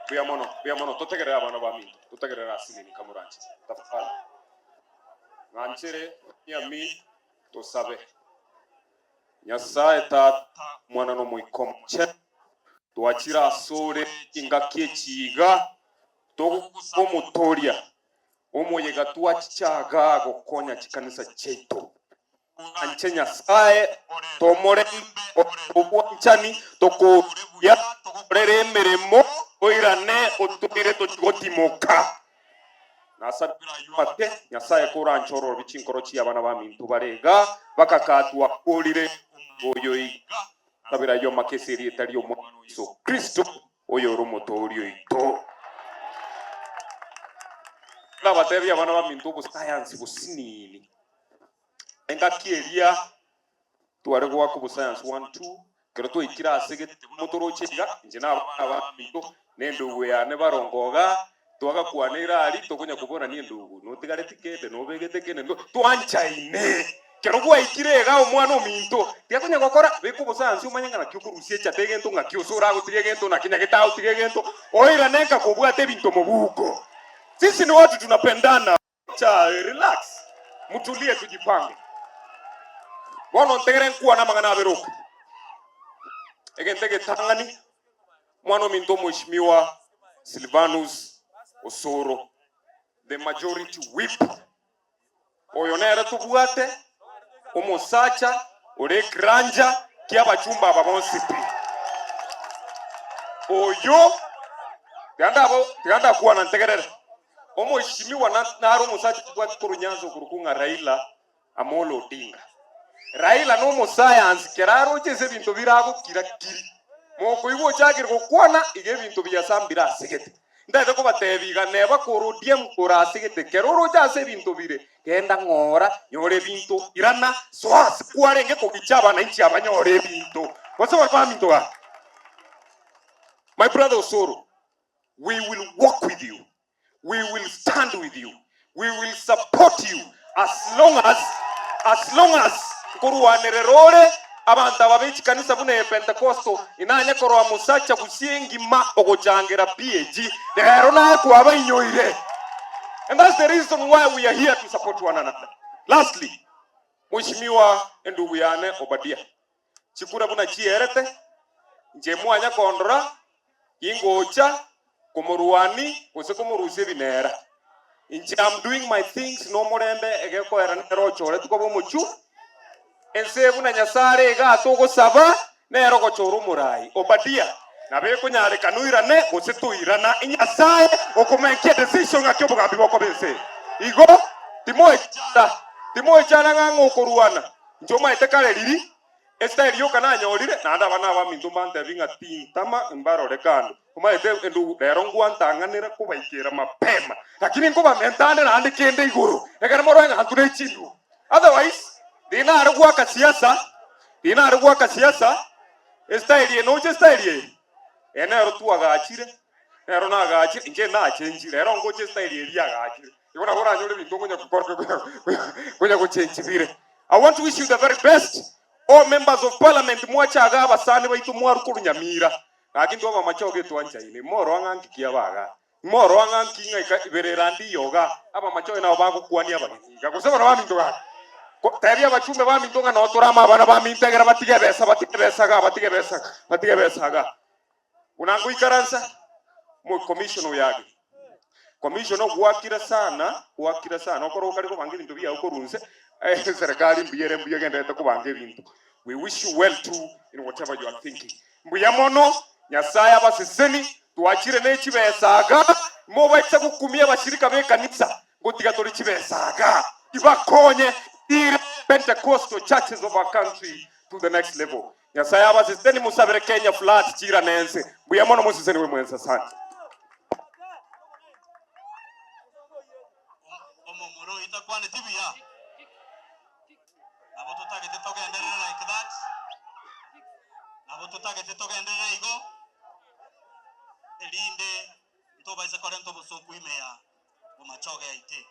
Mbuya mono, mbuya mono. Totegerere abana baminto, totegerere asinini kamoranche. Tafadhali. Ng'anchere Amin tosabe. Nyasae Tata, Omwana na Omoika Omochenu, twachire asore chingaki echi iga, togosaba Omotoria, omoyega twachicha igaa gokonya chikanisa chiaito. Toranche Nyasae, tomorembe obwanchani, tokoria buya, tokorere emeremo, toirane otoire tochie gotimoka. Nasabire ayio ake, Nyasae koranche ororobie chinkoro chi'abana baminto bare iga, bakakaa twakorire omoyega oyo iga. Nasabire ayio make ase erieta ri'Omwana o Yeso Kristo, oyore Omotooria oito. Nabatebie abana baminto obosayansi bosinini. Engaki eria tware goaka obosayansi one two, ekero twaikire ase gete buna toroche iga, inche na abana baminto, na endugu yane barongo igaa, twagakwana ere aria, tokonya koborania endugu, notigareti kende, nobegete kende, no twanchaine. Ekero gwaikire igaa omwana ominto, tiga konya gokora, beka obosayansi omanye ng'a naki okorusia echate egento ng'aki ose oragotiga egento naki nyagete agotiga egento, oirane nka kobwate ebinto mobuko. Sisi ni watu tunapendana. Cha relax mutulie tujipange. Bono ntegere nkwane amang'ana abere oka. Egento egetang'ani, omwana ominto omweshimiwa Silvanus Osoro, the majority whip, oyo nere tobwate omosacha ore ekeranja ki'abachumba aba bonsi pi. Oyo, tiga ndabo, tiga ndakwana ntegerere. Omoishimiwa nare omosacha obwate korwa Nyanza okorokwa ng'a Raila Amolo Odinga. Raila nomosayansi kera aroche ase ebinto bire agokira kiri. Mokoigwa ochakire gokwana iga ebinto biasambire asegete. Ntagete kobatebia iga neba kore ODM kore asegete kera oroche ase ebinto bire genda ng'ora nyora ebinto irana soa ase kwarenge kogicha abananchi abanyore ebinto. Gose baminto gaki? My brother Osoro, we will walk with you, we will stand with you, we will support you as long as, as long as nkorwanerera ore abanto aba be chikanisa buna eye Pentecostal inanye koroa mosacha gusii engima ogochangera PAG rero naye kwabainyoire and that's the reason why we are here to support one another. Lastly, Mheshimiwa endugu yane Obadia, Chikura buna chierete, inche mwanya kondora, ingocha komorwania gose komorusia ebinera. Inche am doing my things nomorembe egekoera nere ochoretwe koba omochie, ense buna Nyasae are igaa togosaba, nere ogochora omorai. Obadia, nabo ekonyarekana oirane gose toirana, Nyasae okomenkia decision ng'aki obogambi bokoba ense eye. Igo timoechanda, timoechanda ng'a ng'a okorwana. Inche omaete kare riria, estyle yoka nanyorire, naende aba nabaminto mbantebie ng'a tintama mbarore kando. Omaete endugu, rero ngwantang'anera kobaikera mapema, lakini nkobamenta ande naende kende igoro, ekero morore ng'a ntwe ne chindugu. Otherwise, ndinare goaka siasa, ndinare goaka siasa, estyle eye noche estyle eye? Eye nero twagachire, nero nagachire, inche nachenchire, rero ngoche estyle eria agachire. Igo nabo oranyore ebinto okonya gokora konya gochenchi bire. I want to wish you the very best all members of parliament mwache iga abasani baito mwarwa korwa Nyamira gaki intwe abamachoge etwanchaine imoroa ng'a nki kiaba igaa imoroa ng'a nki ng'a ika ibere erandi iyo igaa abamachoge nabo bagokwania abageni iga gose bono baminto gaki ko tebia abachumbe baminto ng'a noo torame abana baminto egere batige ebesa batige ebesa igaa batige ebesa batige ebesa igaa. Buna ngoikaransa mo commission oyo age. Commission ogwakire sana, gwakire sana, okore okare kobanga ebinto biago korwa inse, eserekari mbuya ere mbuya egendererete kobanga ebinto. We wish you well too in whatever you are thinking. Mbuya mono, Nyasaye abaseseni, twachire ne chibesa igaa, mobaisa gokumia abashirika b'ekanisa, ngotiga tore chibesa igaa, tibakonye ire Pentecostal churches of our country to the next level. Nyasae abaseseni mosabere Kenya flat chiirane ense. Mbuya mono moseseniwe mwensi asante. Omomura oyio takwaneti buya, nabo totagete togenderere like that, nabo totagete togenderere igo, erinde ntobaise korenta obosoku ime ya bomachoge aite.